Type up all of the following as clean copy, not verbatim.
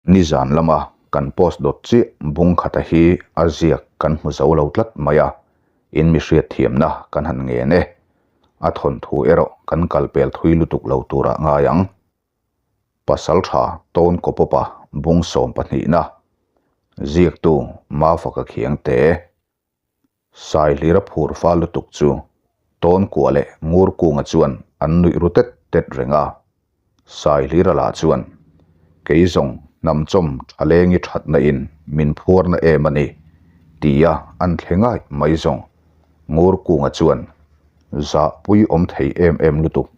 Nizan lama kan post dawt chiah bung khata hi a ziak kan hmu zo lo tlat mai a, in mi hriatthiamna kan han ngen e. A thawnthu erawh kan kal pel thui lutuk lo turah ngai ang. Pasaltha Tawn Kawpawpa bung sawm pahnihna ziaktu Mafaka Khiangte. Saihlira phur fa lutuk chu Tawnkua leh Ngurkunga chuan an nuih ru tet tet reng a. Saihlira lah chuan, Kei zawng hnamchawm tha lengi thatna in min phuarna em a ni, tia an thle ngai mai zawng. Ngurkunga chuan, Zahpui awm thei em em lutuk,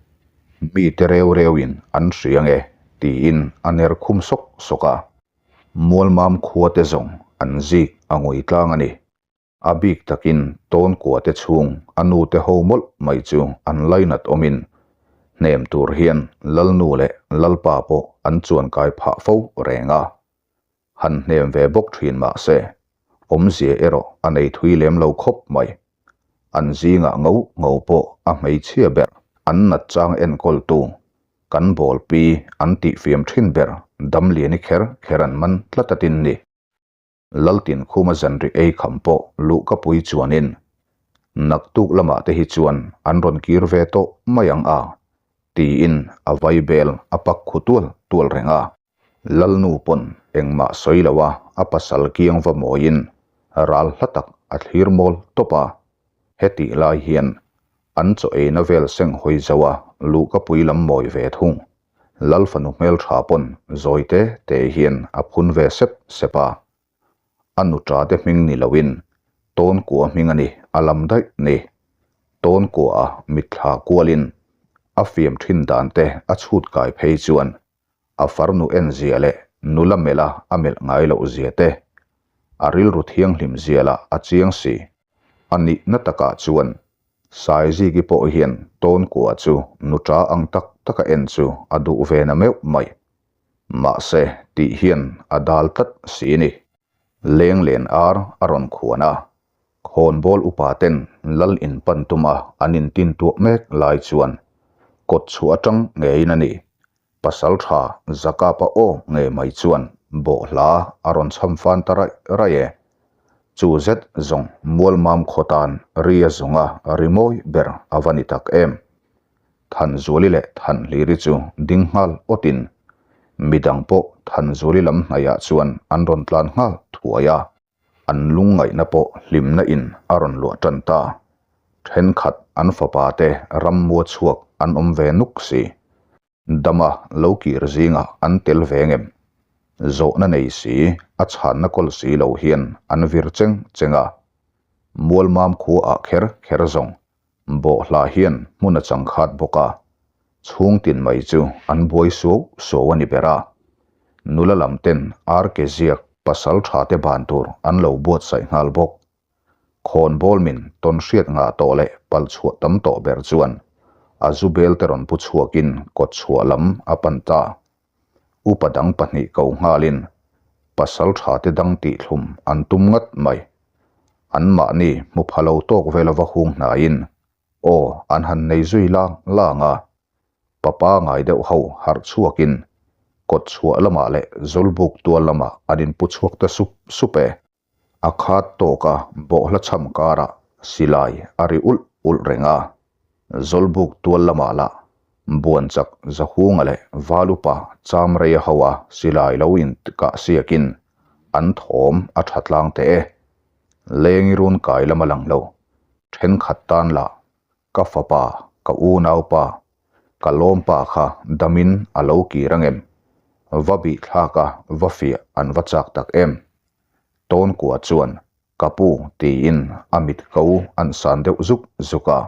mite reu reuin an hria nge, tiin a ner khum sawk sawk a. Mualmam khua te zawng an zik a ngui tlang a ni. A bik takin Tawnkua te chhung a nu te ho mawlh mai chu an lainat awmin hnem tur hian Lalnu leh Lalpa pawh an chuan kai phah fo reng a. Han hnem ve bawk thin mah se, awmzia erawh a nei thui lem lo khawp mai. An zingah ngo ngo pawh a hmeichhia ber an nat chang enkawltu Kan bawl pi an tih fiam thin ber Damliani kher kher an man tlat a tin ni. Laltin khuma zanri ei kham pawh luh ka pui chuanin naktuk lamah te hi chuan an rawn kir ve tawh mai ang a tiin a vai bel a pak khu tual tual reng a. Lalnu pawn engmah sawi lo a a pasal kiang va mawiin ral hla tak a thlir mawl tawp a. Hetih lai hian an chaw eina vel seng hawi zo a luhka pui lam mawi ve thung. Lal fanu hmeltha pawn zawi te te hian a phun ve sep sep a. A nuṭa te hming ni loin Tawnkua hming a ni a lam daih ni. Tawnkua a mitthla kualin a fiam thin dan te a chhut kai phei chuan a farnu en zia leh nula melh a a melh ngai loh zia te, a rilru thianghlim zia lah a chiang si. A nihna takah chuan Saiziki pawh hian Tawnkua chu nuṭa ang tak taka en chu a duh ve na meuh mai. Mahse, tih hian a dal tlat si ni. Lenglen ar a rawn khuan a, Khawnbawl upa ten lal in pan tuma an intin tuah mek lai chuan kawt chhuah atang ngeiin a ni. Pasal tha Zakapa aw ngei mai chuan bawhhla a rawn chham fan ta raih raih e. Chu zet zawng Mualmam khaw tan ri a zawnga ri mawi ber a va ni tak em. Thanzuali leh Thanhliri chu ding nghal awtin midang pawh Thanzuali lam hnaihah chuan an rawn tlan nghal thuai a. An lungngaihna pawh hlimna in a rawn luah tan ta. Thenkhat an fapa te rammua chhuak an awm ve nuk si. Dama lo kir zingah an tel ve ngem? Zawhna nei si, a chhanna kawl si lo hian an vir cheng cheng a. Mualmam khua ah kher kher zawng Bawhhla hian hmun a chang khat bawk a, chhung tin mai chu an buai suau suau a ni ber a. Nula lam ten ar ke ziak pasal tha te ban tur an lo buatsaih nghal bawk. Khawnbawl min tawn hriat ngah tawh leh pal chhuah tam tawh ber chuan a zu bel te rawn pu chhuakin kawt chhuah lam a pan ta. Upa dang pahnih ko nghalin pasal tha te dang tih thlum an tum ngat mai. An mahni hmu pha lo tawk vel ava hung hnaiin aw an han nei zui lang lang a. Papa ngai deuh ho harh chhuakin kawt chhuah lamah leh zawlbuk tual lamah an inpu chhuak ta sup sup e. A khat tawk a bawhhla chham karah silai a ri ulh ulh reng a, Zawlbuk tual lamah lah Buanchak Zahunga leh Valupa Chamreia ho a silai lo in kah siakin an thawm a tha tlang teh e. Lengi run kai lama lang lo thenkhat tan lah ka fapa, ka unaupa, ka lawmpa kha damin a lo kir angem? Va bihthlak a va fiah an va chak tak em? Tawnkua chuan ka pu tiin a mit ko an san deuh zuk zuk a.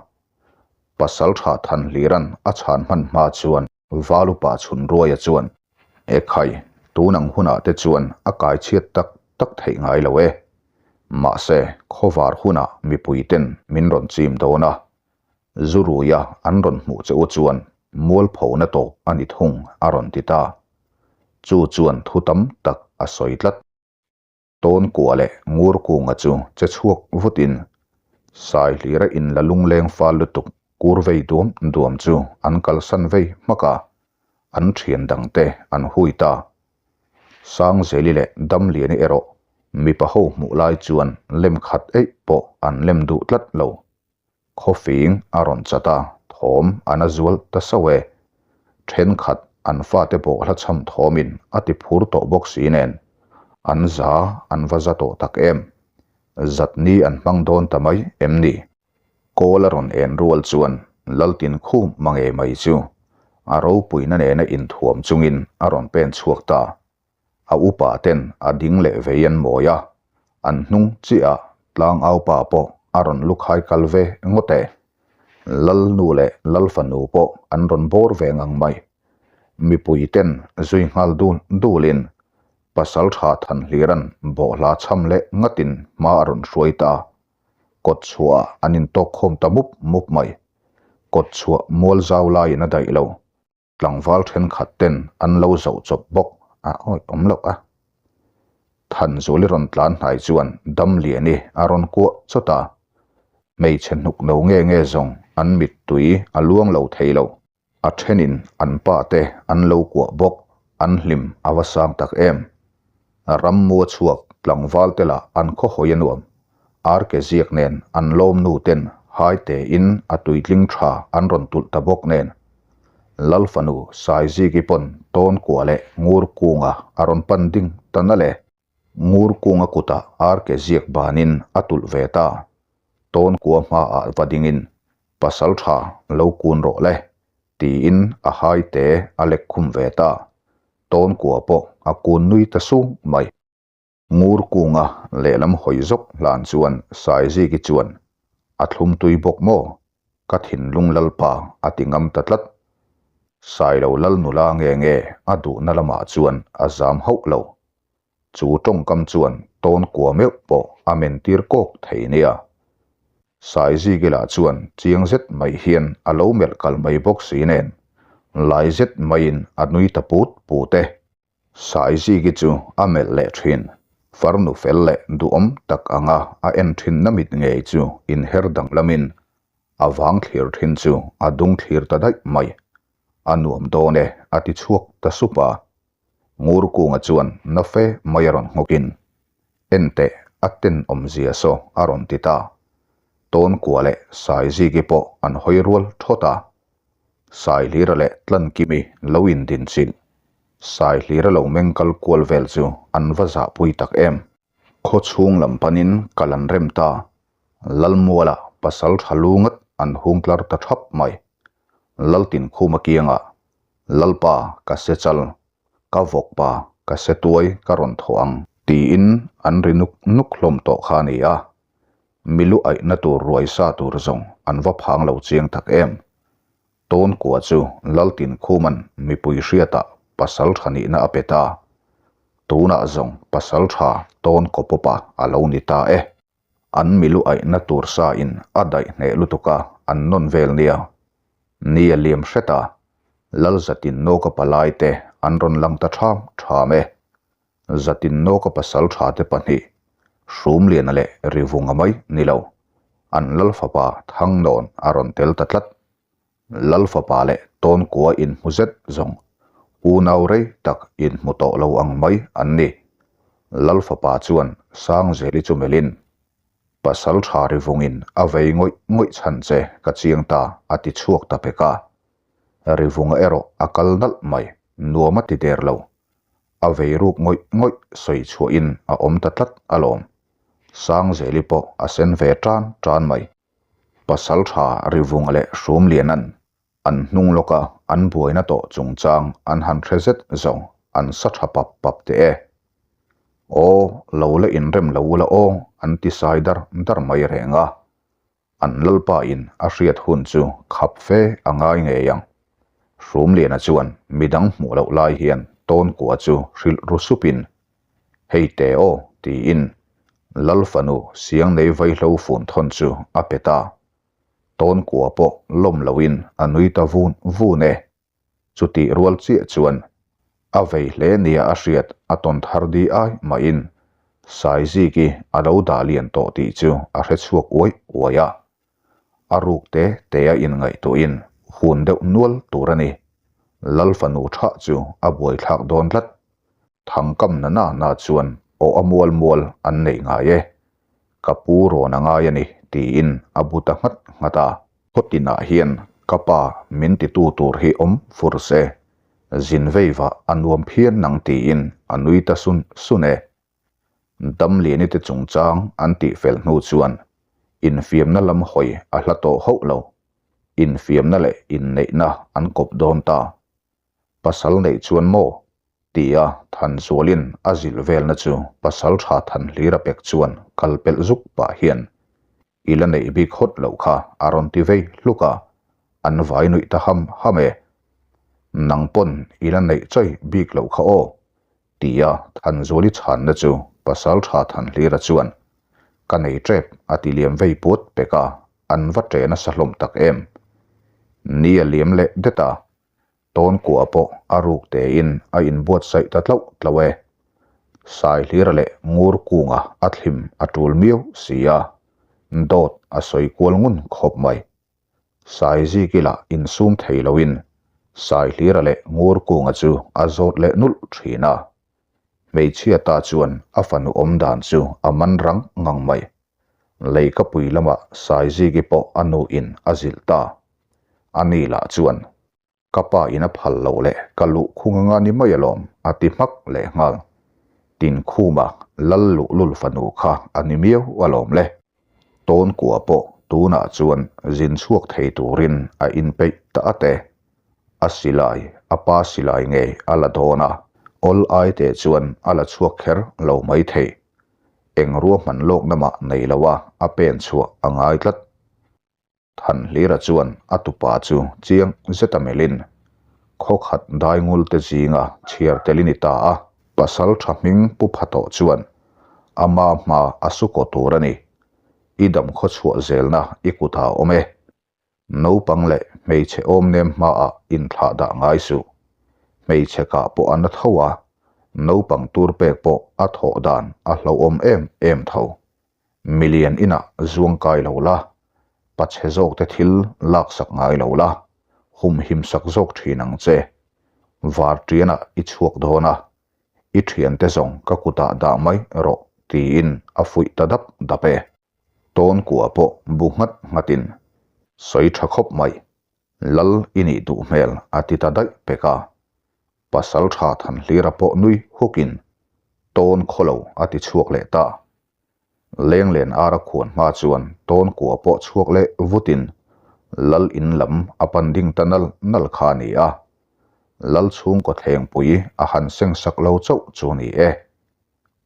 Pasal tha Thanhliran a chhan hman hma chuan Valupa Chhunruaia chuan, Ekhai, tun ang hunah te chuan a kai chhiat tak tak theih ngai lo e. Mahse, khawvar hunah mipui ten min rawn chim dawn a. Zuruia an rawn hmuh che u chuan mualphona tawp a ni thung a rawn ti ta. Chu chuan thu tam tak a sawi tlat. Tawnkua leh Ngurkunga chu che chhuak vutin Saihlira in la lungleng fal lutuk kur vei duam duam chu an kalsan vei hmak a, an thian dangte an hui ta. Sangzeli leh Damliani erawh mipa ho hmuh lai chuan lem khat eih pawh an lem duh tlat lo. Khawfing a rawn chat a, thawm an a zual ta sauh e. Thenkhat an fate pawh hla chham thawmin a ti phur tawh bawk si nen, an za an va za tawh tak em. Zat ni an hmang dawn ta mai em ni? Kawl a rawn en rual chuan Laltin khum mange mai chu a ropuina nena inthuam chungin a rawn pen chhuak ta. A upa ten a ding leh vei an mawi a, an hnung chiah ah tlangau pa pawh a rawn lukhai kal ve ngawt e. Lal nu leh Lal fanu pawh an rawn bawr ve ngang mai. Mipui ten zui nghal dul dul in pasal tha Thanhliran bawhhla chham leh ngat in hma a rawn hruai ta. Kawt chhuah ah an intawk khawm ta mup mup mai. Kawt chhuah mual zau laiin a daih lo. Tlangval thenkhat ten an lo zoh chawp bawk a awih awm loh a. Thanzuli rawn tlan hnai chuan Damliani a rawn kuah chawt a, hmeichhe hnuk no nge nge zawng an mittui a luang lo thei lo. A thenin an pa te an lo kuah bawk, an hlim a va sang tak em. Rammua chhuak tlangval te lah an khaw hawi a nuam. Arke ziak nen an lawm nu ten hai tein a tuitling tha an rawn tulh ta bawk nen. Lal fanu Saiziki pawn tawn kua leh ngur kunga a rawn pan ding ta nalh e. Ngur kunga kutah arke ziak banin a tulh ve ta. Tawn kua hmaah va dingin pasal tha lo kun rawh le tiin a hai te a lek khum ve ta. Tawn kua pawh a kun nui ta sung mai. Ngur kunga lehlam hawi zawk hlan chuan Saiziki chuan, A thlum tui bawk maw? Ka thinlung lalpa a ti ngam ta tlat. Sailo lal nula nge nge a duhna lamah chuan a zam hauh lo. Chu tawngkam chuan tawn kua meuh pawh a men tir kawk thei nia. Saiziki lah chuan chiang zet mai hian a lo melh kal mai bawk si nen, lai zet maiin a nui ta put put e. Saiziki chu a melh leh thin. Farnu fel leh duhawm tak anga a en thinna mit ngei chu inher danglamin a vang thlir thin chu a dung thlir ta daih mai. A nuam dawn e a ti chhuak ta sup a. Ngurkunga chuan na fe mai a rawn nghawkin, Enteh a tenawmzia saw a rawn ti ta. Tawnkua leh Saiziki pawh an hawi rual thawt a. Saihlira leh Tlankimi lo indinchilh, Saihlira lo meng kal kual vel chu an va zahpui tak em. Khaw chhung lam panin kal an rem ta, Lalmuala pasal tha lu ngat an hung tlar ta thap mai. Laltinkhuma kiangah, Lalpa ka se chal, ka vawkpa ka se tuai ka rawn thawh ang tiin an ri nuk nuk hlawm tawh kha a ni a. Milu aihna tur ruai sa tur zawng an va phang lo chiang tak em. Tawn kua chu Laltinkhuman mipui hriatah pasal tha nihna a pe ta. Tunah zawng pasal tha tawn kaw pawpa a lo ni ta e. An milu aihna tur sa in a daih hneh lutuk a an nawn vel nia. Ni a liam hret a, Lalzatin nawka palai te an rawn lang ta ṭham ṭham e. Zatin nawka pasal tha te pahnih, Hrumliana leh Rivunga mai ni lo, an Lalfapa Thangnawn a rawn tel ta tlat. Lalfapa leh Tawnkua inhmu zet zawng, unau rei tak inhmu tawh lo ang mai an ni. Lalfapa chuan Sangzeli chu melhin, Pasal tha Rivungin a vei ngawih ngawih chhan che ka chiang ta a ti chhuak ta pek a. Rivunga erawh a kal nalh mai, nuam a ti der lo. A vei ruk ngawih ngawih sawi chhuahin a awm ta tlat alawm. Sangzeli pawh a sen ve tan tan mai. Pasal tha Rivunga leh Hrumlianan an hnung lawka an buaina tawh chungchang an han hre zet zawng an sa tha pap pap teh e. Aw, lo la inrem lo ula aw an ti sai dar dar mai reng a. An lalpa in a hriat hun chu khap fe a ngai ngei ang. Hrumliana chuan midang hmuh loh lai hian Tawnkua chu hrilh ru supin, Hei te aw, tiin Lal fanu Siangnei vaihlo fun thawn chu a pe ta. Tawnkua pawh lawm loin a nui ta vun vun e. Chutih rual chiah chuan a vei hle nia a hriat a tawn thar di ai mahin Saiziki a lo dah lian tawh tih chu a hre chhuak uai uai a. A ruk te te a inngaihtuahin hun deuh nual tur a ni. Lal fanu thah chu a buaithlak dawn tlat. Thangkam na na na chuan aw a mual mual an nei ngai e. Ka pu rawn a ngai a ni, tiin a bu ta nghat nghat a. Khawtinah hian ka pa min titu tur hi awm fur se, zin vei vah a nuam phian nang tiin a nui ta sun sun e. Damliani te chungchang an tih fel hnu chuan infiamna lam hawi a hla tawh hauh lo. Infiamna leh inneihna an kawp dawn ta. Pasal neih chuan maw? tia Thanzualin a zilh velna chu pasal tha Thanhlira pek chuan kal pelh zuk pah hian I la neih bik hawt loh kha a rawn ti vei hluk a, an vai nuih ta ham ham e. Nang pawn i la neih chawi bik loh kha aw, tia Thanzuali chhanna chu pasal tha Thanhlira chuan ka nei tep a ti liam vei puat pek a, an va ṭe nasa hlawm tak em. Ni a liam leh det a, Tawn kua pawh a ruk tein a inbuatsaih ta tlauh tlauh e. Saihlira leh Ngur kunga a thlim a tul miau si a, dawt a sawi kual ngun khawp mai. Saiziki lah insum thei loin Saihlira leh Ngur kunga chu a zawt leh nulh thin a. Hmeichhia ta chuan a fanu awm dan chu a man rang ngang mai. Leikapui lamah Saiziki pawh a nuin a zilh ta. A ni lah chuan Ka pa in a phal loh leh ka luh khung anga ni mai alawm, a ti hmak leh nghal. Tinkhuma lal luhlul fanu kha a ni miau alawm le. Tawn kua pawh tunah chuan zin chhuak thei turin a inpeih ta at e. A silai, a pa silai ngei a la dawn a, awl ai teh chuan a la chhuak kher lo mai thei. Eng ruahman lawkna mah nei lo a a pen chhuah a ngai tlat. Thanhlira chuan a tupa chu chiang zeta melhin khawkhat daingul te zinga chhiar tel i ni ta a. Pasal tha hming pu pha tawh chuan ama hma a su kaw tur a ni. I dam khaw chhuah zelna i kutah a awm e. Naupang leh hmeichhe awm nem hmaah inthlah dah ngai suh. Hmeichhe kah pawh a na tho a, naupang tur pek pawh a thawh dan a hlauhawm em em tho. Milian inah zuang kai lo la, pachhe zawkte thil laksak ngai lo la, humhim sak zawk thin ang che. Varṭianah i chhuak dawn a, i ṭhiante zawng ka kutah dah mai rawh tiin a fuih ta dap dap e. Tawn kua pawh bu nghat nghatin sawi ṭha khawp mai. Lal i nih duh hmel a ti ta daih pek a. Pasal ṭha Thanhlira pawh nui hukin tawn khawlo a ti chhuak leh ta. Lenglen ara khuan hma chuan tawn kua pawh chhuak leh vutin Lal in lam a pan ding ta nal nal kha a ni a. Lal chhungkaw thlengpui a han seng sak lo chauh chu ni e.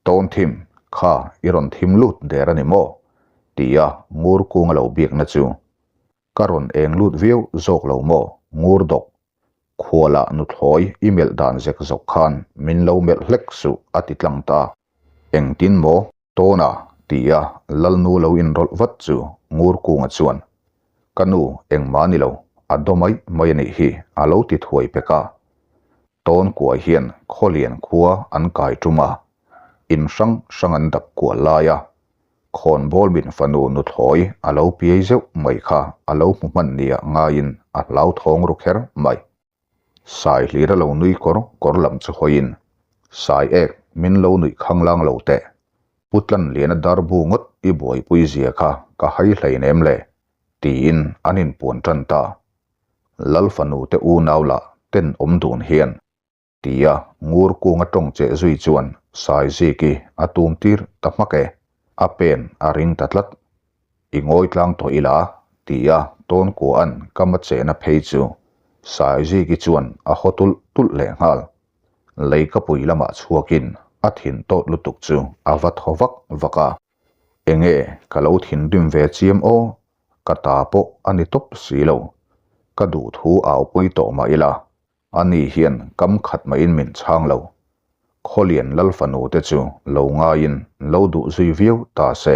Tawn thim, kha i rawn thim lut der a ni maw? tia ngur kung a lo biakna chu ka rawn eng lut viau zawk lo maw? Ngur dawk, khualah nuthlawi i melh dan zek zawk khan min lo melh hlek suh a ti tlang ta. Engtin maw? Tawna tia Lalnu lo inrawlh vat chu Ngur kunga chuan, Ka nu, engmah ni lo, a daw mai mai a nih hi a lo ti thuai pek a. Tawn kuai hian Khawlian khua an kai tum a, in hrang hrang an dap kual lai a, khawnbawl min fanu nuthlawi a lo piai zeuh mai kha a lo hmu hman nia ngaiin a hlauthawng ru kher mai. Sai hlir a lo nui kawr kawr lam chu hawiin, Sai ek, min lo nuih khanglang lo teh. Pu Tlanliana darbu ngawt i buaipui zia kha ka hai hleinem le, tiin an inpuan tan ta. Lal fanu te unau lah ten awm dun hian. Tia ngur kunga tawng cheh zui chuan Saiziki a tum tir ta hmak e, a pen a ring ta tlat. I ngawi tlang tawh ila, tia Tawnkua'n ka ma chehna phei chu Saiziki chuan a haw tulh tulh leh nghal. Leikapui lamah chhuakin a thin tawt lutuk chu a va thaw vak vak a. Enge ka lo thinrim ve chiam aw, ka ta pawh a ni tawp si lo. Ka duhthu aupui tawh mah ila, Ani hian kam khat mahin min chhang lo. Khawlian lal fanu te chu lo ngaiin lo duh zui viau ta se,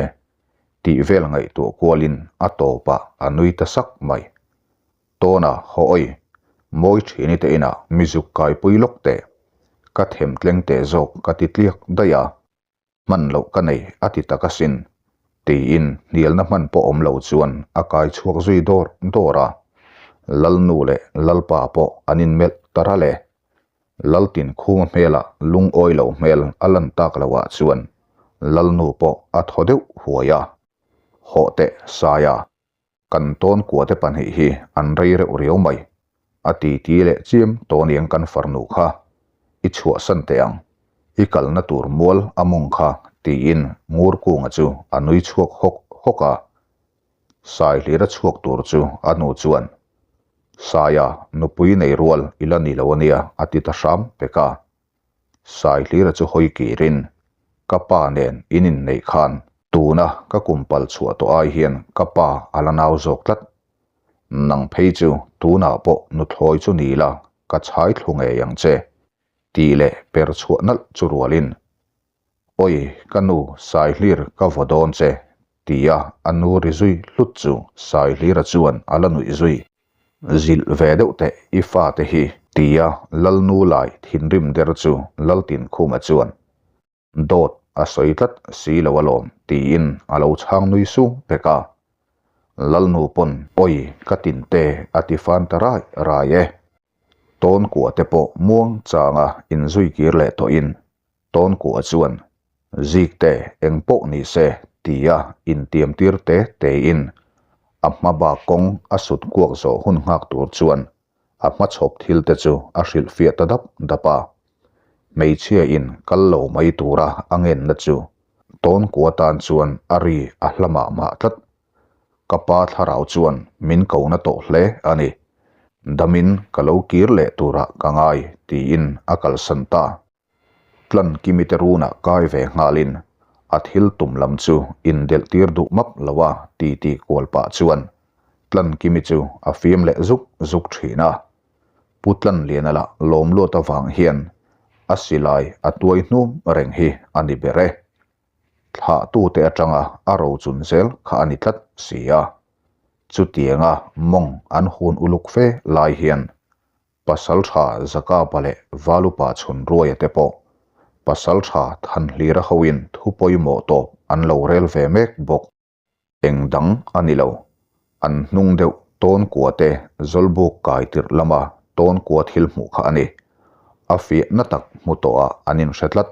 tih vel ngaihtuah kualin a tawpah a nui ta sak mai. Tawna haw awi, mawi thini te inah mi zuk kaipui lawk teh, ka them tleng teh zawk ka ti tliak daih a. Hman loh ka nei a ti tak asin, tiin hnialna hman pawh awm lo chuan a kai chhuak zui dawr dawr a. Lalnu leh Lalpa pawh an inmelh ta ral e. Laltinkhuma hmelah lungawi lo hmel a lan tak loah chuan Lalnu pawh a thaw deuh huai a. Hawh teh Saia, kan tawn kuate pahnih hi an rei reuh riau mai. A titi leh chiam tawniang kan farnu kha i chhuahsan teh ang, i kalna tur mual a mawng kha tiin Ngurkunga chu a nui chhuak hawk hawk a. Saihlira chhuak tur chu a nu chuan, Saia, nupui nei rual i la ni lo a nia a ti ta hram pek a. Saihlira chu hawi kirin, Ka pa nen in inneih khan tuna ka kum pal chhuah tawh ai hian ka pa a la nau zawk tlat. Nang phei chu tunah pawh nuthlawi chu ni la ka chhai thlu ngei ang che tih leh per chhuah nalh chu rualin, Awi ka nu Saihlir ka vaw dawn che tia a nu ri zui hlut chu Saihlira chuan a la nuih zui. Zilh ve deuh teh i fate hi tia Lalnu lai thinrim der chu Laltinkhuma chuan Dawt a sawi tlat si lo alawm tiin a lo chhang nui su pek a. Lalnu pawn awi ka tin te a ti fan ta rai rai e. Tawn kua te pawh muang changa inzui kir leh tawhin tawn kua chuan zik te eng pawh ni se tia intiam tir te tein a hma bak kawng a sut kuak zawh hun nghak tur chuan a hmachhawp thil te chu a hrilhfiah ta dap dap a. Hmeichhia in kal lo mai tura a ngenna chu Tawnkua tan chuan a ri a hla mah mah tlat. Ka pa thlarau chuan min ko na tawh hle a ni. Damin ka lo kir leh turah ka ngai tiin a kalsan ta. Tlan Kimi te runah kai ve nghalin a thil tum lam chu indelh tir duh map lo a titi kual pah chuan Tlan Kimi chu a fim leh zuk zuk thin a. Pu Tlanliana lah lawm luat avang hian a silai a tuai hnum reng hi a ni ber e. Thlahtute atanga a rochun zel kha a ni tlat si a. Chutianga mawng an hun uluk fe lai hian Pasaltha Zakapa leh Valupa Chhunruaia te pawh Pasaltha Thanhlira hoin thu pawimawh tawp an lo rel ve mek bawk. Eng dang a ni lo. An hnung deuh tawn kua te Zawlbuk kai tirh lama tawn kua thil hmuh kha a ni. A fiahna tak hmu tawhah an inhre tlat.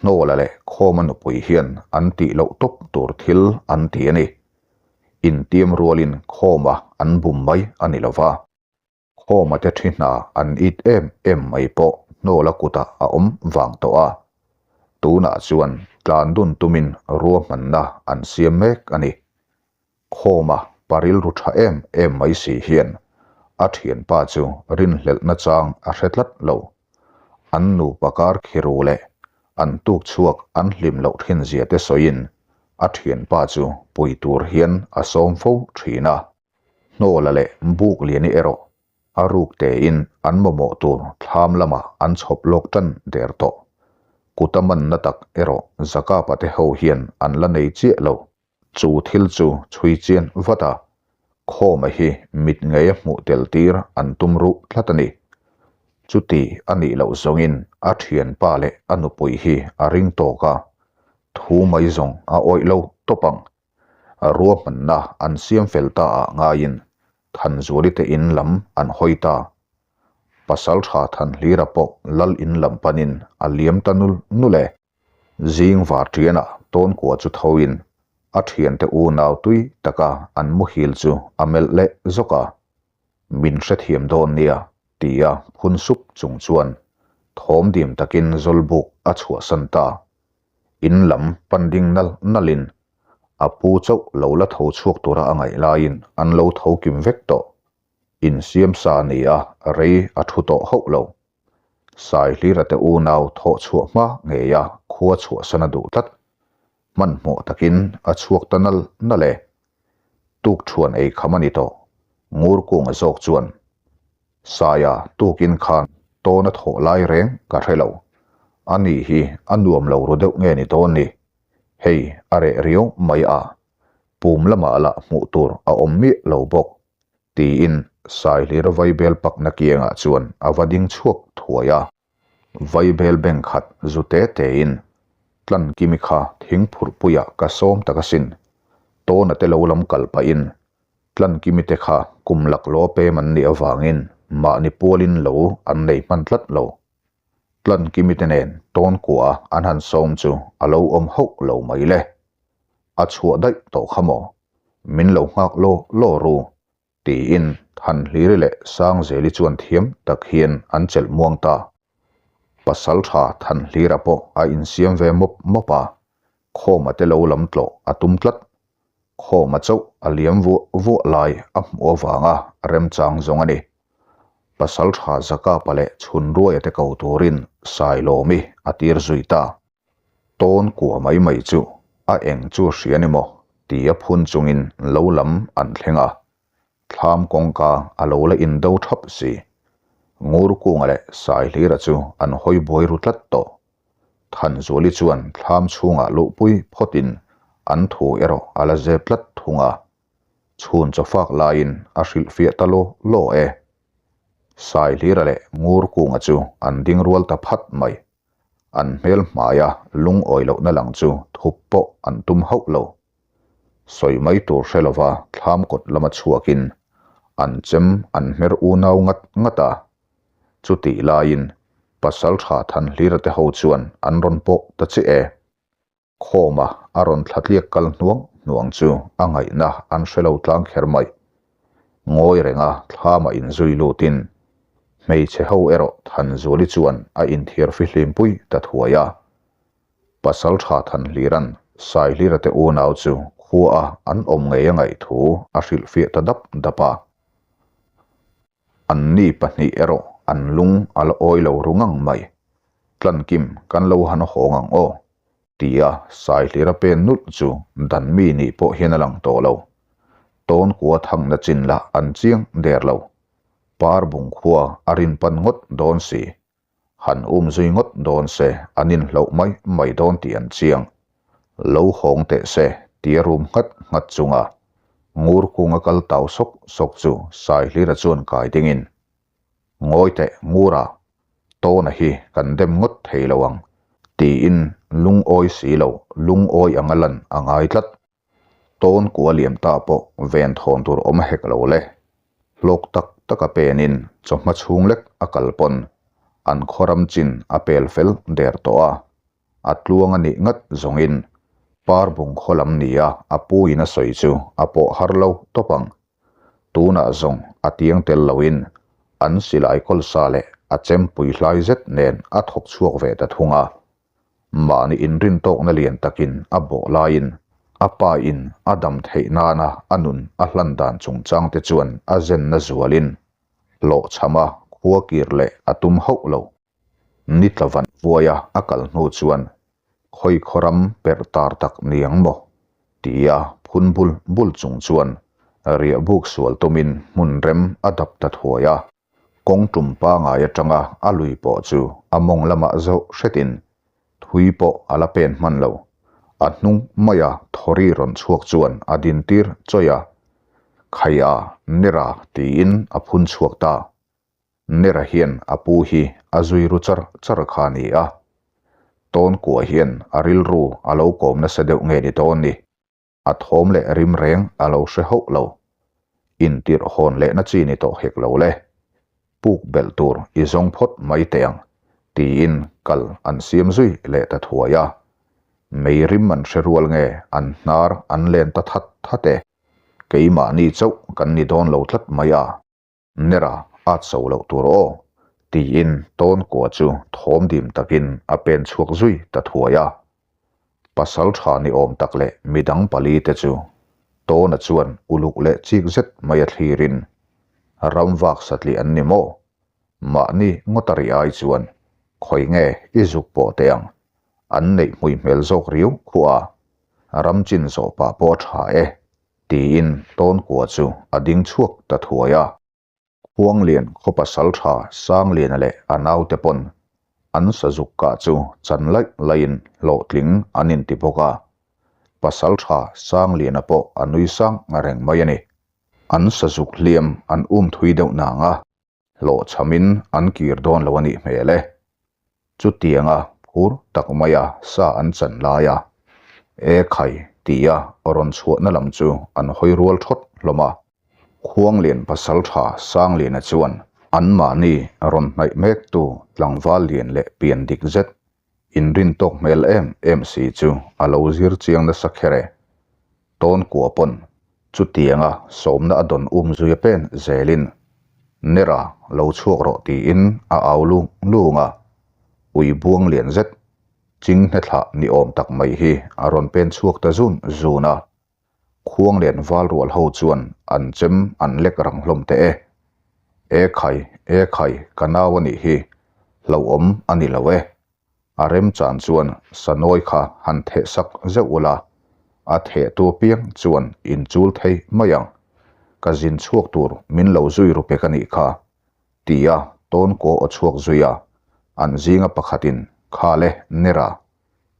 Hnawla leh Khawma nupui hian an tih loh tawp tur thil an ti a ni. Intiam rualin Khawma an bum mai a ni lova. Khawma te thi hna an it em em mai pawh hnawla kutah a awm vang tawh a. Tunah chuan tlan dun tumin ruahmanna an siam mek a ni. Khawma pa rilru tha em em mai si hian a thianpa chu rinhlelhna chang a hre tlat lo. An nupa kar khiru leh an tuk chhuak an hlim loh thin zia te sawiin a thianpa chu pui tur hian a sawm fo thin a. Hnawla leh buk liani erawh a ruk tein an mamawh tur thlam lamah an chhawp lawk tan der tawh. Kuta manna tak erawh Zakapa te ho hian an la nei chiah lo. Chu thil chu chhui chian vat a, Khawma hi mit ngeia hmuh tel tir an tum ruh tlat a ni. Chuti a nih loh zawngin a thianpa leh a nupui hi a ring tawk a, thu mai zawng a awih lo tawp ang. Ruahmanna an siam fel ta ah ngaiin Thanzuali te in lam an hawi ta. Pasaltha Thanhlira pawh lal in lam panin a liam ta nul nul e. Zing var ṭianah Tawnkua chu thoin a ṭhiante unau tui taka an muhil chu a melh leh zawk a. Min hrethiam dawn nia tia phun sup chung chuan thawm dim takin Zawlbuk a chhuahsan ta. In lam pan ding nal nalin a pu chauh lo la tho chhuak tura a ngaih laiin an lo tho kim vek tawh. Insiam sa a ni a, rei a thu tawh hauh lo. Saihlira te unau thawh chhuah hma ngeia khua chhuahsan a duh tlat. Hmanhmawh takin a chhuak ta nal nal e. Tuk thuan ei kham a ni tawh. Ngurkunga zawk chuan, Saia tukin khan tawn a thawh lai reng ka hre lo. A ni hi a nuam lo ru deuh nge ni dawn ni? Hei a reh riau mai a, pum lamah lah hmuh tur a awm miah lo bawk. Tiin Saihlira vaibel pakna kiangah chuan a va ding chhuak thuai a. Vaibel beng khat zu te tein Tlankimi kha thing phurhpuiah ka sawm tak asin. Tawna te lo lam kal pahin Tlankimi te kha kum lak law pem an nih avangin mahni pualin lo an nei hman tlat lo. Tlankimi te nen Tawnkuaa an han sawm chu a lo awm hauh lo mai le. A chhuah daih tawh kha maw? Min lo nghak law law ru, tiin Thanhliri leh Sangzeli chuan thiam tak hian an chelh muang ta. Pasaltha Thanhlira pawh a insiam ve mawp mawp a, Khawma te lo lam tlawh a tum tlat. Khawma chauh a liam vuah vuah lai a hmuh avanga remchang zawng a ni. Pasaltha Zakapa leh Chhunruaia te ko turin Sailawmi a tir zui ta. Tawn kua mai mai chu a eng chu hria ni maw tia phun chungin lo lam an thleng a, thlam kawngka a lo la indo thap si. Ngurkunga leh Saihlira chu an hawi buai ru tlat tawh. Thanzuali chuan thlam chhungah luhpui phawtin an thu erawh a la zep tlat thung a. Chhun chawfak laiin a hrilhfiah ta law law e. Saihlira leh Ngurkunga chu an ding rual ta phat mai. An hmel hmaia lungawi lohna lang chu thup pawh an tum hauh lo. Sawi mai tur hre lova thlam kawt lama chhuakin an chem an hmer unau ngat ngat a. Chutih laiin Pasaltha Thanhlira te ho chuan an rawn pawh ta che e. Khawma a rawn thlatliak kal hnuang hnuang chu a ngaihna an hre lo tlang kher mai. Ngawi renga thlama inzui lutin hmeichhe ho erawh Thanzuali chuan a inthiar fihlimpui ta thuai a. Pasaltha Thanhliran Saihlira te unau chu khua an awm ngei a ngaih thu a hrilhfiah ta dap dap a. Anni pahnih erawh an lung a la awi lo ru ngang mai. Tlankim kan lo han hawng ang aw, tia Saihlira pen nulh chu dan mi nih pawh hian a lang tawh lo. Tawn kua thangna chin lah an chiang der lo. Par bung khua a rin pan ngawt dawn si. Han um zui ngawt dawn se an inhloh mai mai dawn tih an chiang. Lo hawng teh se tia rum nghat nghat chunga ngur kunga kal tau sawk sawk chu Saihlira chuan kai dingin, Ngawi teh ngura, tawna hi kan dem ngawt thei lo ang tiin lungawi si lo lungawi anga lan a ngai tlat. Tawn kua liam ta pawh ven thawn tur awm hek lo le. Hlawk tak taka penin chawhma chhung lek a kal pawn an khawram chin a pel fel der tawh a, a tluang a nih ngat zawngin par bung khaw lam nia a pu in a sawi chu a pawh har lo tawp ang. Tunah zawng a tiang tel loin an silai kawlsa leh a chempui hlai zet nen a thawk chhuak ve ta thung a. Mahni inrintawkna lian takin a bawh laiin a pa in a dam theih nana a nun a hlan dan chungchangte chuan a zenna zualin hlawhchhama khua kir leh a tum hauh lo. Ni tla van vuaia a kal hnu chuan khawi khawram perh tar tak ni ang maw? tia phun bul bul chung chuan riahbuk sual tumin hmun rem a dap ta thuai a. Kawng tum pangai atanga a lui pawh chu a mawng lamah zoh hretin thui pawh a la pen hman lo. A hnung maia thawri rawn chhuak chuan a din tir chawih a, Khaia, Nera tiin a phun chhuak ta. Nera hian a pu hi a zui ru char char kha a ni a. Tawn kua hian a rilru a lo kawm nasa deuh nge ni dawn ni. A thawm leh rim reng a lo hre hauh lo. Intirh hawn lehna chi ni tawh hek lo le. Puk belh tur i zawng phawt mai teh ang, tiin kal an siam zui leh ta thuai a. Mei rim an hre rual nge an hnar an len ta that that e. Keimahni chauh kan ni dawn lo tlat mai a. Nera at so loh tur aw, tiin tawn kua chu thawm dim takin a pen chhuak zui ta thuai a. Pasal tha ni awm tak leh midang pali te chu Tawna chuan uluk leh chik zet mai a thlirin, Ram vak satli an ni maw? Mahni ngawta ri ai chuan khawi nge i zuk pawh teh ang, an neih hmui hmel zawk riau khuah a, ram chin zawh pah pawh a tha e. Tiin Tawnkua chu a ding chhuak ta thuai a. Khuanglian khaw pasaltha Sangliana leh a naute pawn an sazuk kah chu chan laih laihin hlawhtling an inti bawk a. Pasaltha Sangliana pawh a nui sang reng mai a ni. An sazuk hliam an um thui deuh nang a. Hlawhchhamin an kir dawn lo a nih hmel e. Chutianga phur tak maia sa an chan lai a, E khai tia rawn chhuahna lam chu an hawi rual thawt hlawm a. Khuanglian pasaltha Sangliana chuan. Anmahni rawn hnaih mektu tlangval lian leh pian dik zet, inrin tawk hmel em em si chu a lo zir chiang nasa kher e. Tawn kua pawn chutianga sawmna a dawn um zui a pen zelin, Nera lo chhuak rawh tiin a au lung lung a, ui buang lian zet ching hnethlah ni awm tak mai hi a rawn pen chhuak ta zun zun a. Khuang lian val rual ho chuan an chem an lek rang hlawm teh e. E khai, e khai, ka nau a nih hi, hlauhawm a ni lo e. A remchan chuan sanawi kha han theh sak zeuh ula, a theh tu apiang chuan in chul thei mai ang. Ka zin chhuak tur min lo zui ru pek a nih kha, tia tawn kaw aw chhuak zui a, an zinga pakhatin, Khale, Nera,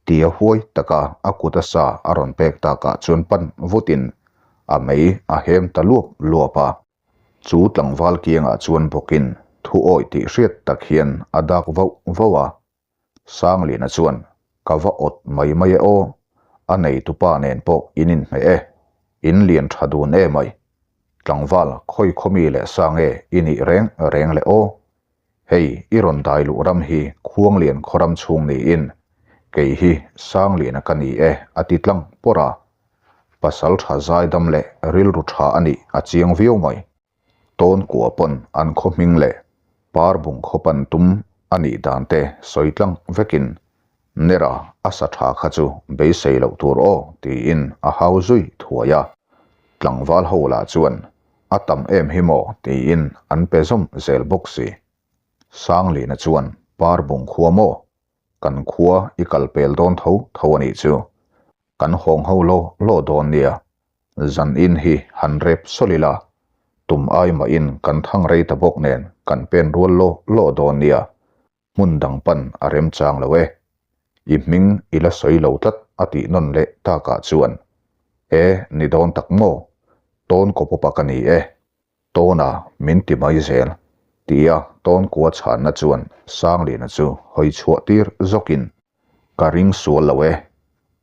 Tia huai taka a kut a sa a rawn pek takah chuan pan vutin a mei a hem ta luap luap a. Chu tlangval kiangah chuan bawkin thu awih tih hriat tak hian a dak vauh vauh a. Sangliana chuan, Ka va awt mai mai e aw, a neitupa nen pawh in inhmeh e, in lian tha dun e mai. Tlangval khawi khawmi leh sa nge i nih reng reng le aw? Hei, i rawn dai luh ram hi Khuanglian khaw ram chhung niin, kei hi Sangliana ka ni e, a ti tlang pawrh a. Pasal tha zaidam leh rilru tha a nih a chiang viau mai. Tawn kua pawn an khaw hming leh Parbung khaw pan tum a nih dan te sawi tlang vekin, Nera a sa tha kha chu beisei loh tur aw tiin a hau zui thuai a. Tlangval ho lah chuan a tam em hi maw tiin an pe zawm zel bawk si. Sanglina chuan Parbung khua maw? Kan khua i kal pel dawn tho tho a nih chu. Kan hawng ho law law dawn nia. Zan in hi han rep sawlh ila, tum ai mahin kan thang rei ta bawk nen kan pen rual law law dawn nia. Hmun dang pan a remchang lo e. I hming i la sawi lo tlat a tih nawn leh takah chuan, E, ni dawn tak maw? Tawn kawpawpa ka ni e. Tawna min ti mai zel, tia tawn kua chhanna chuan Sangliana chu hawi chhuah tir zawkin, Ka ring sual lo e.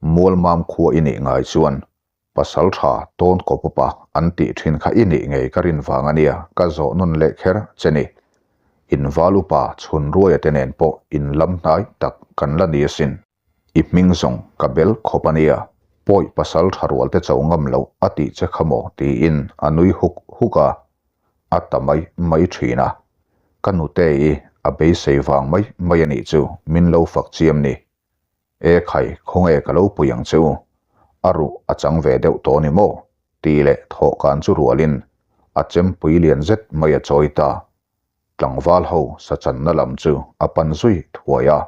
Mualmam khua i nih ngai chuan Pasal tha tawn kawpawpa an tih thin kha i nih ngei ka rin vang a nia ka zawh nawn leh kher che ni. In val upa chhun ruaia te nen pawh in lam hnai tak kan la ni asin. I hming zawng ka bel khawp a nia, pawi pasal tha rual te cho ngam loh a tih che kha maw tiin a nui huk huk a, a ta mai mai thin a. Ka nute i a beisei vang mai mai a nih chu min lo fak chiam ni. E khai, khawnge ka lo pui ang che u? A ruh a chang ve deuh tawh ni maw? tih leh thawhkan chu rualin a chempui lian zet mai a chawi ta. Tlangval ho sachanna lam chu a pan zui thuai a.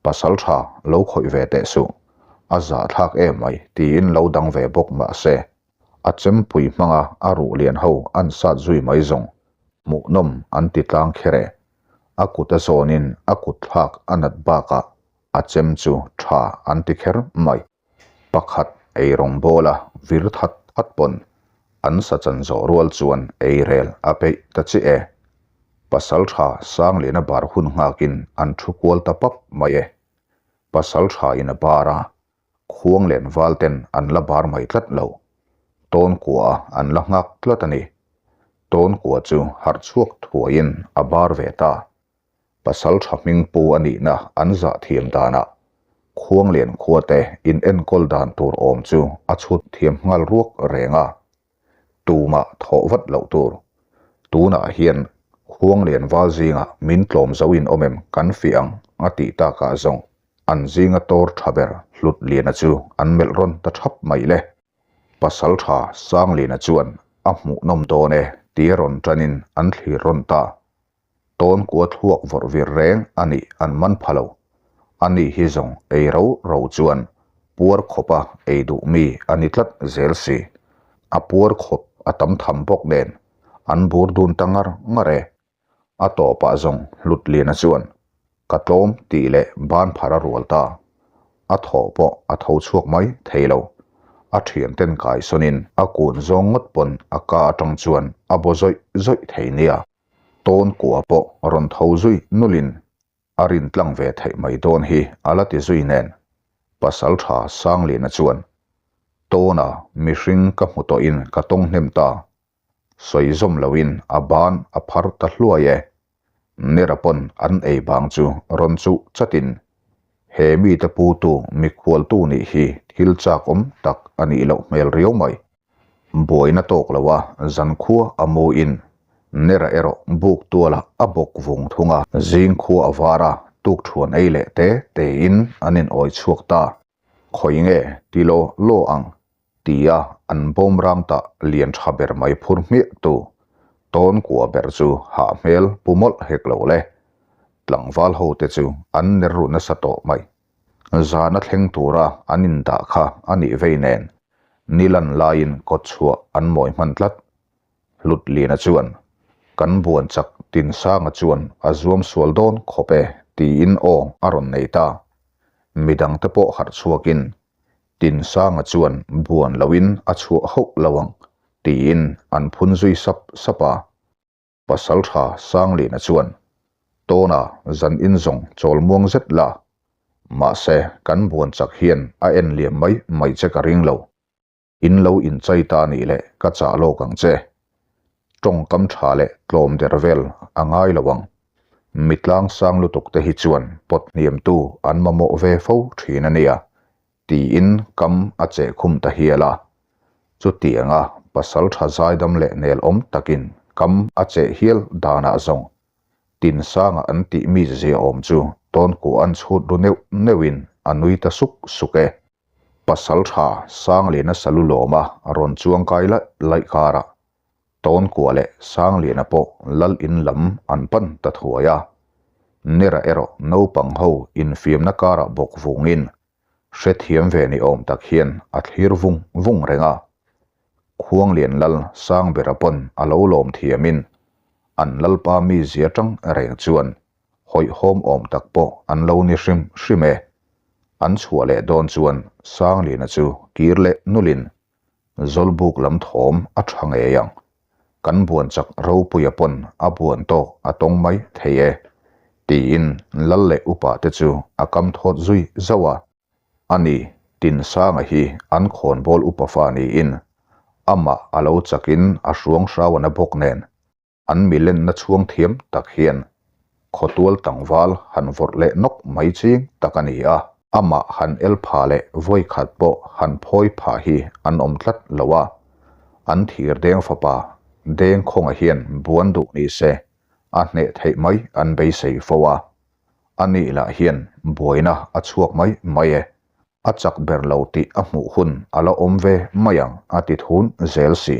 Pasal tha lo khawih ve teh suh, a zahthlak em mai tiin lo dang ve bawk mah se, a chempui hmanga a ruh lian ho an sat zui mai zawng hmuhnawm an ti tlang kher e. A kut a zawnin a kut thlak a nat bakah a chem chu tha an ti kher mai. Pakhat ei rawngbawl a vir that that pawn an sa chan zawh rual chuan ei rel a peih ta chiah e. Pasal tha Sangliana bar hun nghakin an thu kual ta pap mai e. Pasal tha in a bar a, khuang len val ten an la bar mai tlat lo. Tawn kua an la nghak tlat a ni. Tawn kua chu harh chhuak thuaiin a bar ve ta. Pasal tha hming pu a nihna an zah thiam danah Khuanglian khuate in enkawl dan tur awm chu a chhut thiam nghal ruak reng a, tumah thawh vat loh tur. Tunah hian Khuanglian val zingah min tlawm zo in awm em kan fiah ang a tih takah zawng an zinga tawr tha ber Hlutliana chu an melh rawn ta thap mai le. Pasal tha Sangliana chuan a hmuhnawm dawn e tia rawn tanin an thlir rawn ta. Tawn kua thluak vawrh vir reng a nih an man pha lo. A ni hi zawng ei ro ro chuan puar khawpa ei duh mi a ni tlat zel si. A puar khawp a tam tham bawk nen an bur dun ta ngar ngar e. A tawpah zawng Hlutliana chuan ka tlawm tih leh ban phar a rual ta. A thaw pawh a tho chhuak mai thei lo. A thianten kaisawnin a kun zawng ngawt pawn a ka atang chuan a baw zawih zawih thei nia. Tawn kua pawh rawn tho zui nulin a rin tlang ve theih mai dawn hi a la ti zui nen. Pasal tha Sangliana chuan, Tawna mihring ka hmu tawhin ka tawng hnem ta. Sawi zawm loin a ban a phar ta hluai e. Nera pawn an ei bang chu rawn chuh chatin, He mite putu mikhualtu nih hi thil chak awm tak a nih loh hmel riau mai. Buaina tawk loa zankhua a mu in Nera erawh buk tualah a bawk vung thung a. Zingkhua a var a, tukthuan ei leh te tein an in awi chhuak ta. Khawi nge ti law law ang tia an bawm rang tah lian tha ber mai phur hmiah tu tawn kua ber chu hah hmel pu mawlh hek lo le. Tlangval ho te chu an ner ru nasa tawh mai. Zana thleng tura an indah kha a nih vei nen ni lan laiin kawt chhuah an mawi hman tlat. Hlutliana chuan, Kan buan chak Tinsanga chuan a zuam sual dawn khawp e tiin aw a rawn nei ta. Midangte pawh harh chhuakin Tinsanga chuan buan loin a chhuah hauh lo ang tiin an phun zui sap sap a. Pasaltha Sangliana chuan, Tawna zan in zawng chawl muang zet la, mahse kan buan chak hian a en liam mai mai che ka ring lo. In lo inchai ta nih leh ka chah lawk ang che. Tawngkam tha leh tlawm der vel a ngai lo ang. Mitlang sang lutuk te hi chuan pawt hniamtu an mamawh ve fo thin a nia, tiin kam a cheh khum ta hial a. Chutianga pasal tha zaidam leh nel awm takin kam a cheh hial danah zawng Tinsanga an tih mi zia awm chu tawnkuah an chhut ru neuh neuhin a nui ta suk suk e. Pasal tha Sangliana salu lawma rawn chuang kai laih laih karah Tawnkuah leh Sangliana pawh lal in lam an pan ta thuai a. Nera erawh naupang ho infiamna karah bawk vungin hrethiam ve ni awm tak hian a thlir vung vung reng a. Khuanglian lal Sangbera pawn a lo lawm thiamin an lalpa mizia tang reng chuan hawihhawm awm tak pawh an lo ni hrim hrim e. An chhuah leh dawn chuan Sangliana chu kir leh nulin Zawlbuk lam thawm a tha ngei ang. Kan buan chak ropuia pawn a buan tawk a tawng mai thei e, tiin lal leh upa te chu a kam thawt zui zauh a. Ani, Tinsanga hi an khawnbawl upa fa niin amah a lo chakin a hruang hrauana bawk nen An milenna chhuang thiam tak hian khawtual tlangval han vawrh leh nawk mai ching tak a ni a, amah han el pha leh vawikhat pawh han phawi phah hi an awm tlat lo a, an thir deng fapa deng khawnga hian buan duh ni se a hneh theih mai an beisei fo a, a nih lah hian buaina a chhuak mai mai e, a chak ber lo tih a hmuh hun a la awm ve mai ang a ti thun zel si.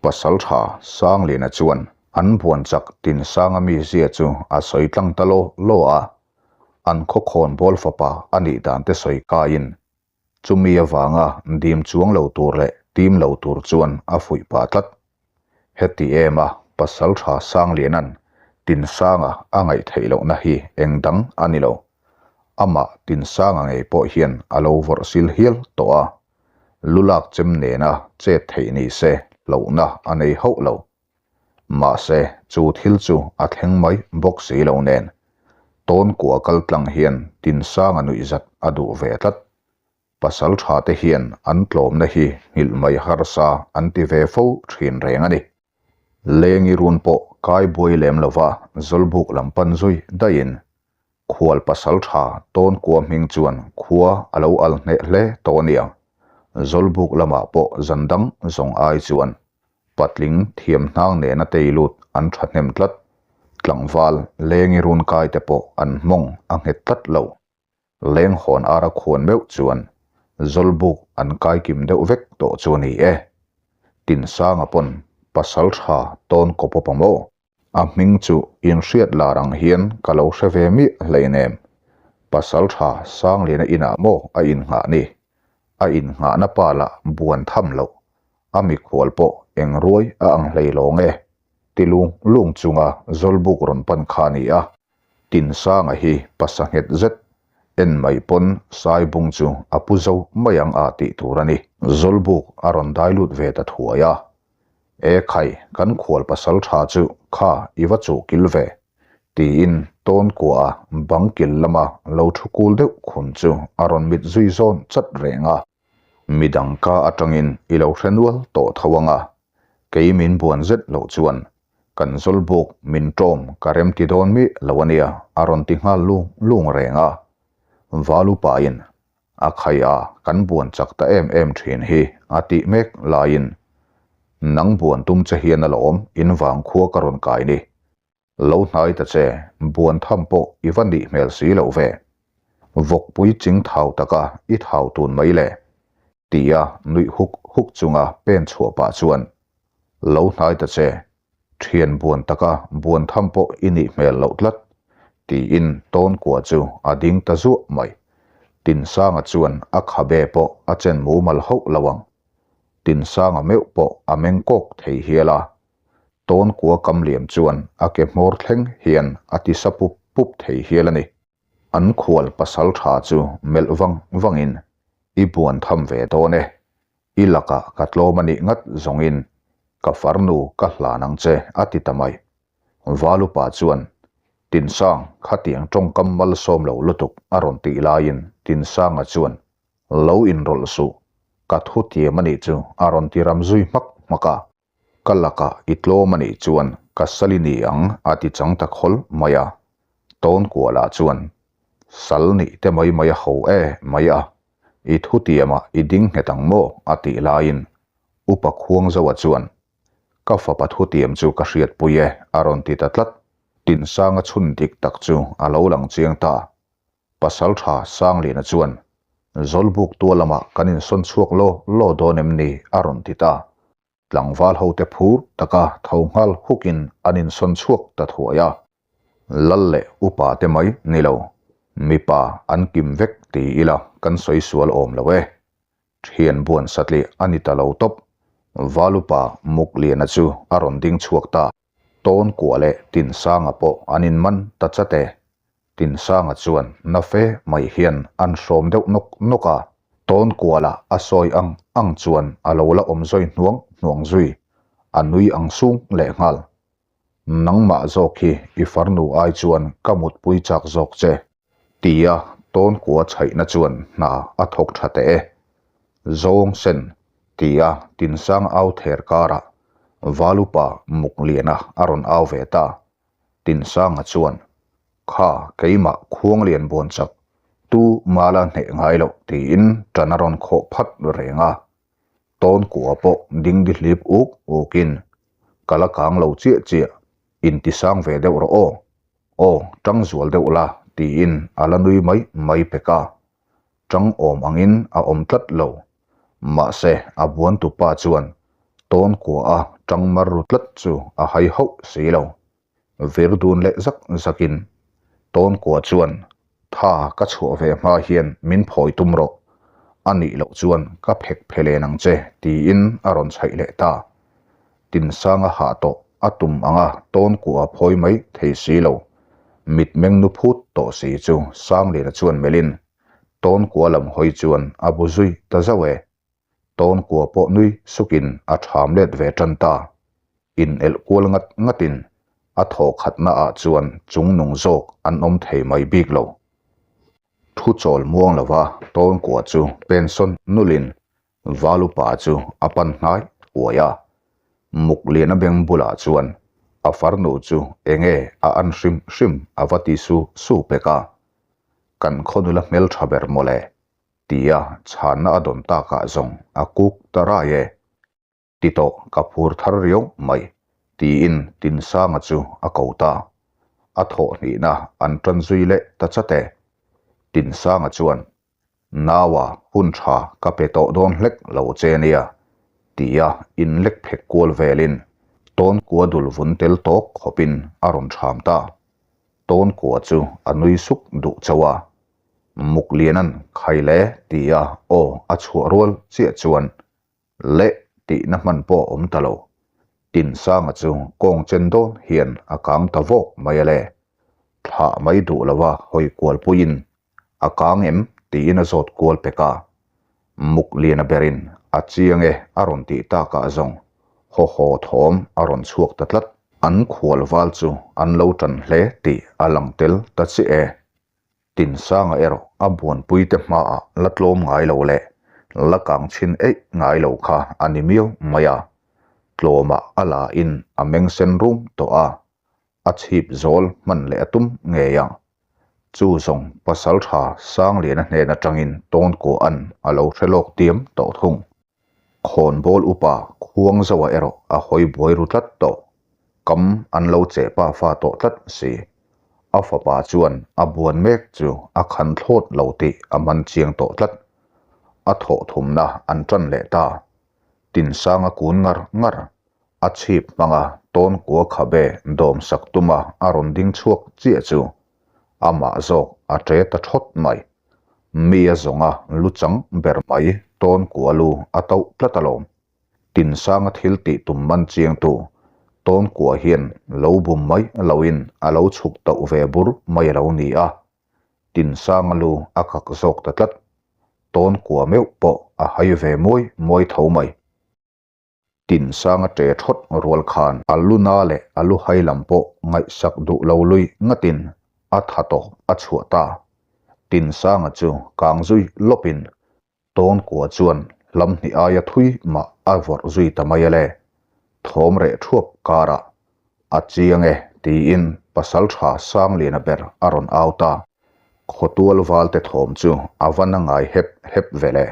Pasaltha Sangliana chuan an buan chak Tinsanga mizia chu a sawi tlang ta law law a, an khawkhawn bawl fapa a nih dan te sawi kaiin chumi avanga dim chuang lo tur leh tim lo tur chuan a fuih pah tlat. Heti em a Pasaltha Sangliana'n Tinsanga a ngaih theih lohna hi eng dang a ni lo. Amah Tinsanga ngei pawh hian a lo vawrh sil hial tawh a. Lulak chem nena chet theih ni se hlauhna a nei hauh lo. Mahse, chu thil chu a thleng mai bawk si lo nen, Tawnkua kal tlang hian Tinsanga nuihzat a duh ve tlat. Pasal tha te hian an tlawmna hi nghilh mai harsa an ti ve fo thin reng a ni. Lengi run pawh kai buai lem lova Zawlbuk lam pan zui daihin Khual pasal tha Tawnkua hming chuan khua a lo al hneh hle tawh a niang. Zawlbuk lamah pawh zan dang zawng ai chuan patling thiam hnang nena tei lut an tha hnem tlat. Tlangval lengi run kai te pawh an hmawng a nghet tlat lo. Leng hawn ara khuan meuh chuan Zawlbuk an kai kim deuh vek tawh chu a ni e. Tinsanga pawn pasal tha Tawnkaw pawp a maw? A hming chu inhriat lar ang hian ka lo hre ve miah hleinem. Pasal tha Sangliana inah maw a innghah ni? A innghahna pa lah buan tham loh. A mikhual pawh eng ruai a ang hlei lawng e. Ti lung lung chunga Zawlbuk rawn pan kha a ni a. Tinsanga hi pasa nghet zet en mai pawn Saibung chu a pu zo mai ang a tih tur a ni. Zawlbuk a rawn dai lut ve ta thuai a. E khai, kan khual pasal tha chu kha i va chuh kil ve, tiin Tawnkuaha bang kil lama lo thu kul deuh khun chu a rawn mit zui zawn chat reng a. Midang ka atangin i lo hre nual tawh tho ang a. Kei min buan zet loh chuan kan zawlbuk min ṭawm ka rem ti dawn miah lo a nia a rawn ti nghal lung lung reng a. Valupain a khai a kan buan chak ta em em ṭhin hi a tih mek laiin nang buan tum che hian alawm in vang khua ka rawn kai ni. Lo hnai ta che, buan tham pawh i va nih hmel si loh ve. Vawkpui ching thau taka i thau tun mai le? Tia nuih huk huk chunga pen chhuah pah chuan, Lo hnai ta che, thian buan taka buan tham pawh i nih hmel loh tlat, tiin tawn kua chu a ding ta zuah mai. Tinsanga chuan a khabe pawh a chen mumal hauh lo ang. Tinsanga meuh pawh a meng kawk thei hial a, Tawn kua kam liam chuan a ke hmawr thleng hian a ti sa pup pup thei hial a ni. An khual pasal tha chu melh vang vangin, I buan tham ve dawn e. I lakah ka tlawm a nih ngat zawngin ka farnu ka hlan ang che a ti ta mai. Valupa chuan, Tinsang, khatiang tawngkam malsawm lo lutuk a rawn tih laiin Tinsanga chuan, Lo inrawlh suh, ka thu tiam a nih chu a rawn ti ram zui hmak hmak a. Ka lakah i tlawm a nih chuan ka sal i ni ang a ti chang ta khawl mai a. Tawn kualah chuan sal nih te mai mai a ho e mai a, i thutiamah i ding nghet ang maw a tih laiin Upa Khuangzoa chuan ka fapa thutiam chu ka hriatpui e a rawn ti ta tlat. Tinsanga chhun dik tak chu a lo lang chiang ta. Pasaltha Sangliana chuan Zawlbuk tua lamah kan insawn chhuak law law dawn em ni a rawn ti ta. Tlangval hote phur taka tho nghal hukin an insawn chhuak ta thuai a. Lal leh upa te mai ni lo, mipa an kim vek ti ila kan sawi sual awm lo e. Thian buan satliah a ni ta lo tawp. Valupa Mukliana chu a rawn ding chhuak ta. Tawn kuah leh Tinsanga pawh an inman ta chat e. Tinsanga chuan na fe mai hian an hrawm deuh nawk nawk a, tawn kualah a sawi ang ang chuan a lo la awm zawi hnuang hnuang zui, a nui ang sung lehnghal. Nangmah zawk hi i farnu ai chuan ka mutpui chak zawk che. Tia tawn kua chhaihna chuan hna a thawk tha teh e. Zawng sen, tia Tinsang au ther karah Valupa Mukliana a rawn au ve ta. Tinsanga chuan, Kha keimah Khuanglian buan chak, tu mala hneh ngai loh tiin ṭan a rawn khawh phat reng a. Tawn kua pawh dingdi hlip uk ukin, Ka la kang lo chiah chiah, intisang ve deuh rawh aw. Aw, ṭang zual deuh la, tiin a la nui mai mai pek a. Ṭang awm angin a awm tlat lo. Mahse, a buantupa chuan tawn kua a ṭang mar ru tlat chu a hai hauh si lo. Vir dun leh zak zakin tawn kua chuan, Tha ka chhuah ve hma hian min phawi tum rawh. A nih loh chuan ka phek phe len ang che, tiin a rawn chhaih leh ta. Tinsanga hah tawh a tum anga tawn kua phawi mai thei si lo. Mitmeng nu phut tawh si chu Sangliana chuan melhin tawn kua lam hawi chuan a bu zui ta zauh e. Tawn kua pawh nui sukin a ṭham let ve ṭan ta. In elh kual ngat ngatin a thaw khatna ah chuan chung nung zawk an awm thei mai bik lo. Thu chawl muang lova tawn kua chu pensawn nulin Valupa chu a pan hnai uai a. Muk liana beng bulah chuan a farnu chu enge a an hrim hrim a va ti su su pek a. Kan khawnula hmeltha ber mawle tia chhanna a dawn takah zawng a kuk ta rai e. Ti tawh ka phur thar riau mai, tiin Tinsanga chu a ko ta. A thawh hnihna an tan zui leh ta chat e. Tinsanga chuan, Naua hun tha ka pe tawh dawn hlek lo che nia, tia inlek phek kual velin tawn kua dul vun tel tawk khawpin a rawn ṭham ta. Tawn kua chu a nui suk duh chauh a. Mukliana'n khai le tia aw a chhuah rual chiah chuan Leh tihna hman pawh a awm ta lo. Tinsanga chu kawng chen dawn hian a kang ta vawk mai a le. Thlah mai duh lova hawi kual puiin a kang em tiin a zawt kual pek a. Muk liana berin a chiang e a rawn tih takah zawng haw haw thawm a rawn chhuak ta tlat. An khual val chu an lo tan hle tih a lang tel ta chiah e. Tinsanga erawh a buanpuite hmaah la tlawm ngai lo leh la kang chhin eih ngai lo kha a ni miau mai a. Tlawmah a la in a meng sen rum tawh a, a chhip zawl hman leh a tum ngei ang. Chu zawng pasaltha Sangliana hnen atangin Tawnkua'n a lo hre lawk diam tawh thung. Khawnbawl upa Khuangzoa erawh a hawi buai ru tlat tawh. Kam an lo che pa fa tawh tlat si. A fapa chuan a buan mek chu a khan thlawt lo tih a man chiang tawh tlat. A thawh thumna an tan leh ta. Tinsanga kun ngar ngar. A chhip hmanga Tawnkua khabe dawm sak tuma a rawn ding chhuak chiah chu amah zawk a ṭe ta ṭhawt mai. Mi a zawnga lu chang ber mai Tawnkua lu a tauh tlat alawm. Tinsanga thil tih tum man chiangtu Tawnkua hian lo bum mai loin a lo chhuk tauh ve bur mai a lo ni a. Tinsanga lu a kak zawk ta tlat. Tawnkua meuh pawh a hai ve muai muai tho mai. Tinsanga ṭe ṭhawt rual khan a lu na leh a lu hai lam pawh ngaihsak duh lo lui ngatin a tha tawp a chhuah ta. Tinsanga chu kang zui lawpin Tawnkua chuan hlam hnih aia thui mah a vawrh zui ta mai a le. Thawm reh ṭhuap karah a chiang e tiin pasalṭha Sangliana ber a rawn au ta. Khawtual valte thawm chu a va na ngai hep hep ve le.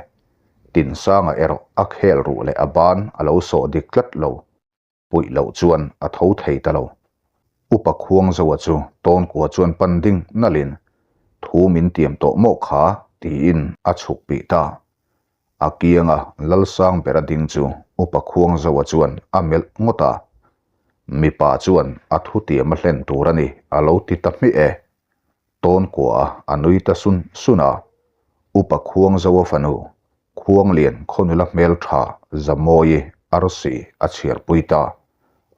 Tinsanga erawh a khel ruh leh a ban a lo sawh dik tlat lo. Puih loh chuan a tho thei ta lo. Upa Khuangzoa chu Tawnkua chuan pan ding nalhin thu min tiam tawh mawh kha tiin a chhuk pih ta. A kianga Lalsang bera ding chu Upa Khuangzoa chuan a melh ngawt a. Mipa chuan a thu tiam a hlen tur a ni a lo ti ta hmiah e. Tawnkua a nui ta sun sun a, Upa Khuangzoa fanu, Khuanglian khawnula hmeltha Zamawi arsi a chhiarpui ta,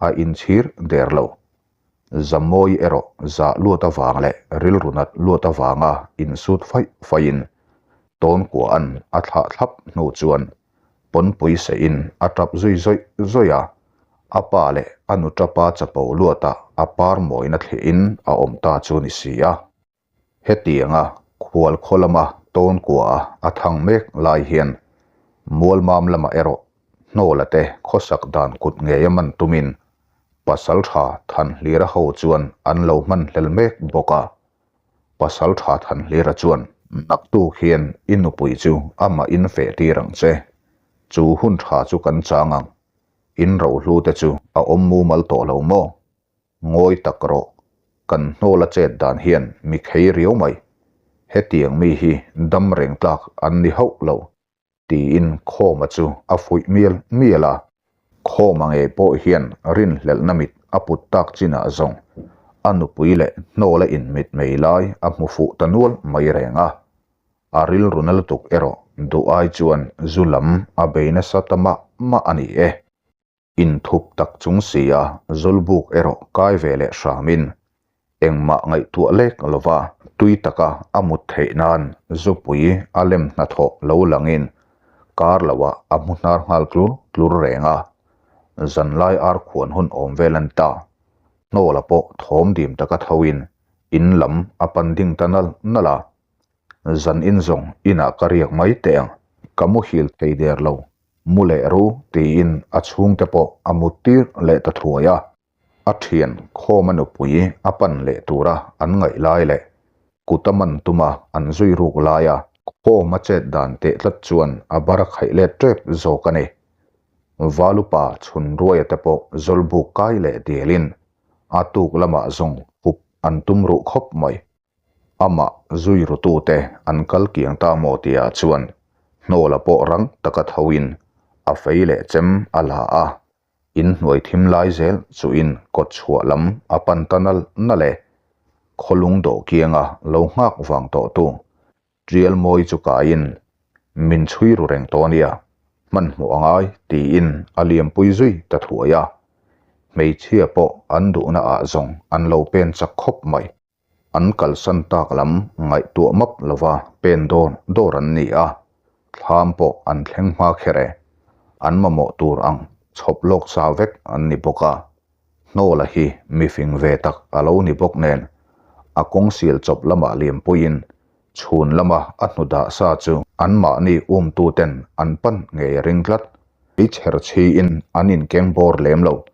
a inchhir der lo. Zamawi erawh zah luat avang leh rilru nat luat avanga insut faih faihin Tawnkua'n a thlah thlap hnu chuan Pawnpui seihin a tap zui zawih zawih a, a pa leh a nu tapa chapo luatah a par mawina thliahin a awm ta chu ni si a. Hetianga khual khaw lama Tawnkuaha a thang mek lai hian Mualmam lamah erawh Hnawla te khawsak dan kut ngei a man tumin Pasaltha Thanhlira ho chuan an lo hman hlel mek bawk a. Pasal tha Thanhlira chuan, Naktuk hian i nupui chu amah in feh tir ang che. Chu hun tha chu kan chang ang. In rohlu te chu a awm mumal tawh lo maw? Ngawi tak rawh. Kan hnawl a chet dan hian mi khei riau mai. Hetiang mi hi dam reng tlak an ni hauh lo. Tiin Khawma chu a fuih mial mial a. Khawma ngei pawh hian rinhlelhna mit a put tak chinah zawng a nupui leh hnawla inmit mai lai a hmu fuh ta nual mai reng a. A rilru na lutuk erawh duh ai chuan zu lam a bei nasa ta mah mah a ni e. Inthup tak chung si a Zawlbuk erawh kai ve leh hramin engmah ngaihtuah lek lova tui taka a mut theih nan zupui a lem hnathawh lo langin kar loah a hmu hnar nghal tlur tlur reng a. Zanlai ar khuan hun awm vel an ta. Hnawla pawh thawm dim taka thoin in lam a pan ding ta nal nal a. Zan in zawng inah ka riak mai teh ang, ka muhil thei der lo. Mu leh ru tiin a chhungte pawh a mut tir leh ta thuai a. A thian khawma nupui a pan leh tura an ngaih lai leh kut a man tuma an zui ruk laia khawma chet dan teh tlat chuan a bar a khaih let tep zawk a ni. Valupa chhun ruaia te pawh zawlbuk kai leh dialin a tuk lamah zawng hup an tum ruh khawp mai. Amah zui rutute an kal kiang ta maw tihah chuan hnawla pawh rang taka thoin a fei leh chem a la a, in hnuai thim lai zel chuin kawt chhuah lam a pan ta nal nal e. Khawlung dawh kianga lo nghak vang tawhtu Tial mawi chu kaiin min chhui ru reng tawh ania, hmanhmawh a ngai tiin a liampui zui ta thuai a. Hmeichhia pawh an duhna ah zawng an lo pen chak khawp mai. An kalsan tak lam ngaihtuah map lova pen dawn dawr an ni a, thlam pawh an thleng hma kher e. An mamawh tur ang chhawp lawk sa vek an ni bawk a. Hnawla hi mifing ve tak a lo ni bawk nen, a kawng sial chawp lamah liampuiin chhun lama a hnu dah sa chu anmahni umtuten an pan ngei a ring tlat. Meichher chhiin an inkeng bawr lem lo,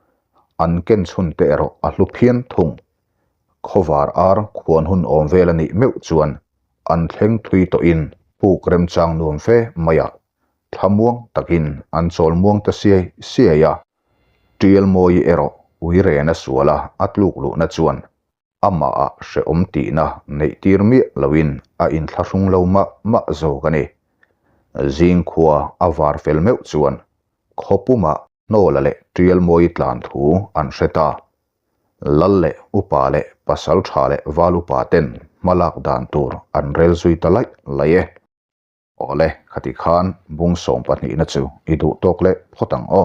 an ken chhun te erawh a hlu phian thung. Khawvar ar khuan hun awm vel a nih meuh chuan an thleng thui tawhin puk remchang nuam fe mai a, thlamuang takin an chawl muang ta siai siai a. Tialmawi erawh uiren a sual a, a tluk luhna chuan Amahah hrehawm tihna neih tir miah loin a inthlahrung lo mah mah zawk a ni. Zingkhua a var fel meuh chuan khawpumah Hnawla leh Tialmawi tlan thu an hre ta. Lal leh upa leh pasal tha leh val upa ten hmalak dan tur an rel zui ta laih laih e. Awle, khati khan bung sawm pahnihna chu i duh tawk leh phawt ang aw.